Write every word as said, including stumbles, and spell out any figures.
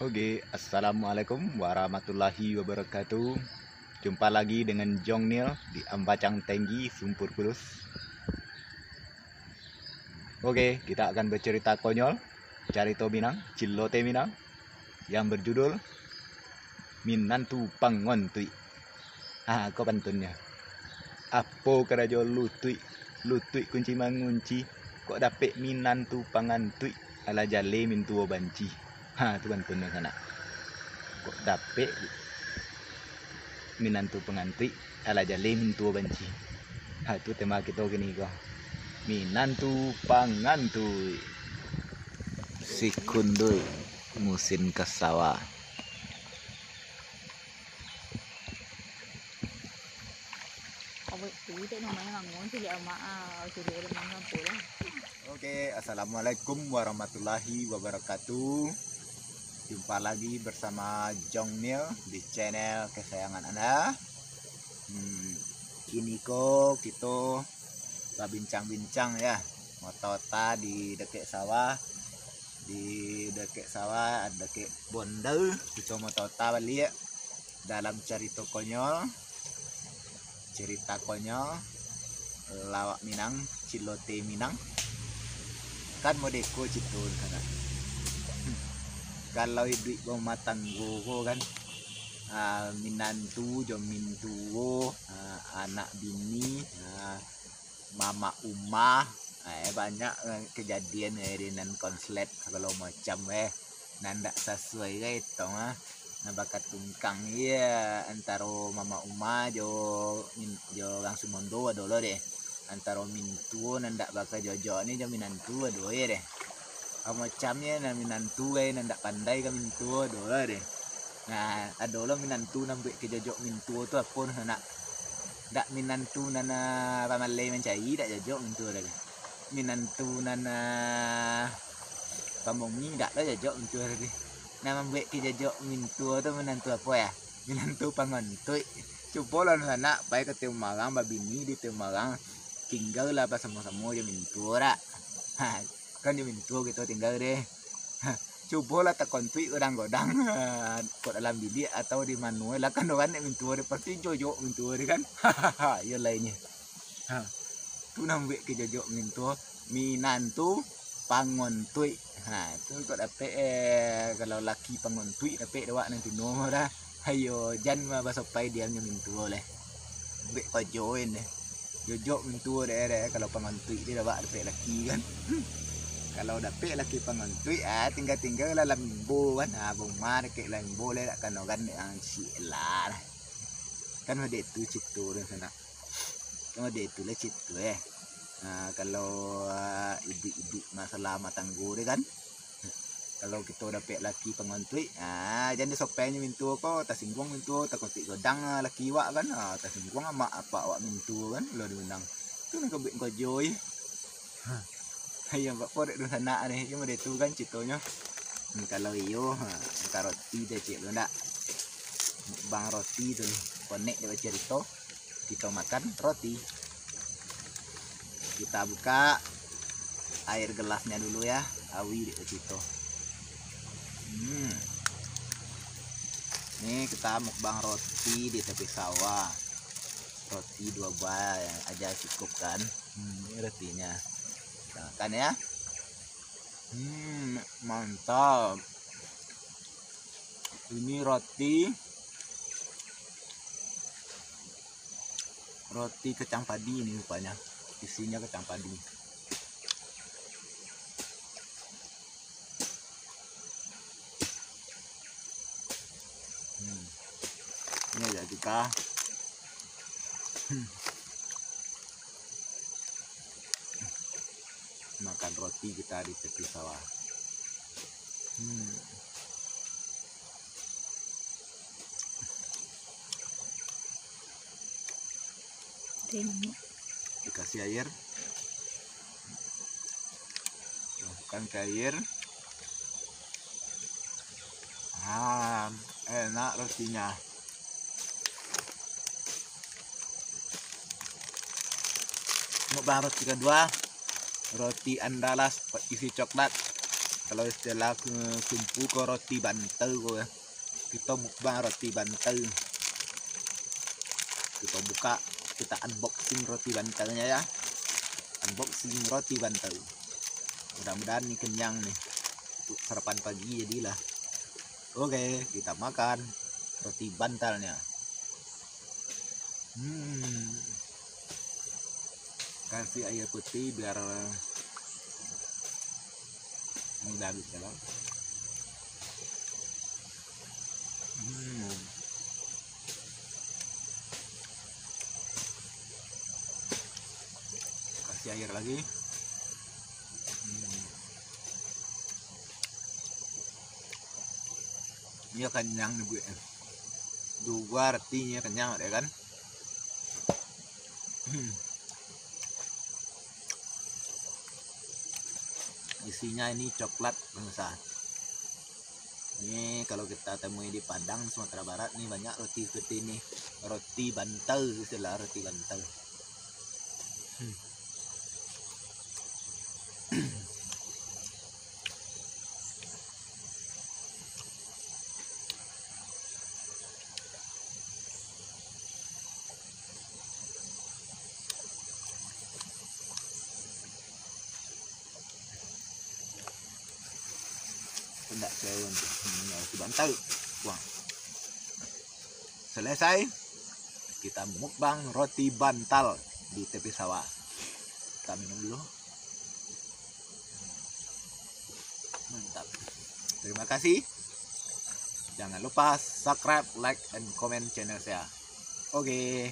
Oke, assalamualaikum warahmatullahi wabarakatuh. Jumpa lagi dengan Jong Nil di Ambacang Tenggi, Sumpur Kulus. Oke, kita akan bercerita konyol, carito Minang, cilote Minang, yang berjudul Minantu Pangontuik. Ha, ko pantunnyo. Apo karajo lutuik, lutuik kunci mangunci, kok dapek minantu pangantuik, alah jaleh mintuo banci. Ha, tu pantunnyo sanak. Kok dapek minantu pangantuik, alah jaleh mintuo banci. Ha, tu tema kito kini ko. Minantu pangantuik. Sikunduik musin ka sawah. Awet tu tak namanya ngangon tu lihat amak ah, tu dia dah ngangon tu lah. Oke, assalamualaikum warahmatullahi wabarakatuh. Jumpa lagi bersama Jong Nil di channel kesayangan Anda. Hmm, kini ko kito babincang-bincang ya, mota-ota di dakek sawah, di dakek sawah, dakek bondau, kito mota-ota baliak dalam carito konyol, cerita konyol, lawak Minang, cilote Minang. Kan modeko cito sanak. Kalau iduik baumah tanggo ko kan, ah, minantu jo mintuo, ah, anak bini, ah, mamak umah, eh, banyak, eh, kejadian, eh, di nan konslet sagalo macam, eh, nan dak sasuai gai tong, ah. Nan bakatungkang, iya, antaro mamak umah jo min-, jo urang sumondo ado lo deh. Antaro mintuo nan dak bakajojok ni jo minantu ado, iya deh. Macamnyo nan minantu gai nan dak pandai ka mintuo ado lo deh. Nah, ado lo minantu nan buek kejojok mintuo tu apo nah, nak? Dak minantu nan, ah, pamalai mancari, dak jojok mintuo tadi. Minantu nan, ah, pamongi, dak lo jojok mintuo tadi. Nan mambuek kejojok mintuo tu minantu apo ya? Minantu pangontuik. Cubolah sanak pai ka ateh umah urang, babini di ateh umah urang, tinggalah basamo-samo jo mintuo dak? Ha, kan jo mintuo kito tingga deh. Ha, cubolah takontuik godang-godang, ha, kok dalam biliak atau di mano lah, kan urang dek mintuo deh, pasti jojok mintuo deh kan. Iyo lah inyo. Ha, tu nan buek kejojok mintuo, minantu pangontuik. Ha, tu kok dapek, eh, kalau laki pangontuik dapek dek awak nan tino dah. Ayo, jan basopai diam jo mintuo leh. Buek kojoin deh. Jojok mintuo deh, deh, kalau pangontuik deh dek awak dapek laki kan. Kalau dapek laki pangontuik, ah, tingga-tingga lah lamimbo kan. Ah, baumah dakek lamimbo leh, dak kano kan dek ang ciek lah. Kan model tu cito deh sanak. Kan model tu lah cito, eh. Ah, kalau, ah, iduik-iduik masalah rumah tanggo deh kan. Kalau kito dapek laki pangontuik, ah, jan disopai nyo mintuo ko, tasingguang mintuo, takontuik godang, ah, laki awak kan, ah, tasingguang amak apak awak mintuo kan, lo di Minang. Tu nan ka buek kojo, eh. Ha. Iyo, bak korek dunsanak ni, iyo model tu kan citonyo. Hmm, kalau iyo, ha, makan roti deh, cik, lo ndak? Mukbang roti tu ni, konek dek bacarito. Kito makan roti. Kita buka air gelasnya dulu ya, awi dek bacarito. Hmm. Ni kita mukbang roti di tepi sawah. Roti dua buah aja cukup kan. Hmm, ini rotinya. Kita makan ya. Hmm, mantap. Ini roti, roti kacang padi ini rupanya. Isinya kacang padi. Hmm. Ini aja kita. Hmm. Makan roti kita di tepi sawah. Hmm. Tengok. Dikasih air. Masukkan ke air. Ah, enak rotinya. Mukbang roti kedua, roti andalas isi coklat. Kalau istilah ke sumpu ko roti bantal ko ya. Kita mukbang roti bantal. Kita buka, kita unboxing roti bantalnya ya. Unboxing roti bantal. Mudah-mudahan ni kenyang nih. Untuk sarapan pagi jadilah. Oke, kita makan roti bantalnya. Hmm. Kasih air putih biar mudah gitu lah. Hmm. Kasih air lagi. Hmm. Ini kenyang nih, Bu. Dua artinya kenyang, ya kan? Hmm. Isinya ini coklat, pemirsa. Ini kalau kita temui di Padang, Sumatera Barat, nih banyak roti seperti ini. Roti bantal, istilah roti bantal. Hmm. Indak sewa untuk roti bantal. Buang. Selesai, kita mukbang roti bantal di tepi sawah. Kita minum dulu. Mantap. Terima kasih. Jangan lupa subscribe, like, and comment channel saya. Oke.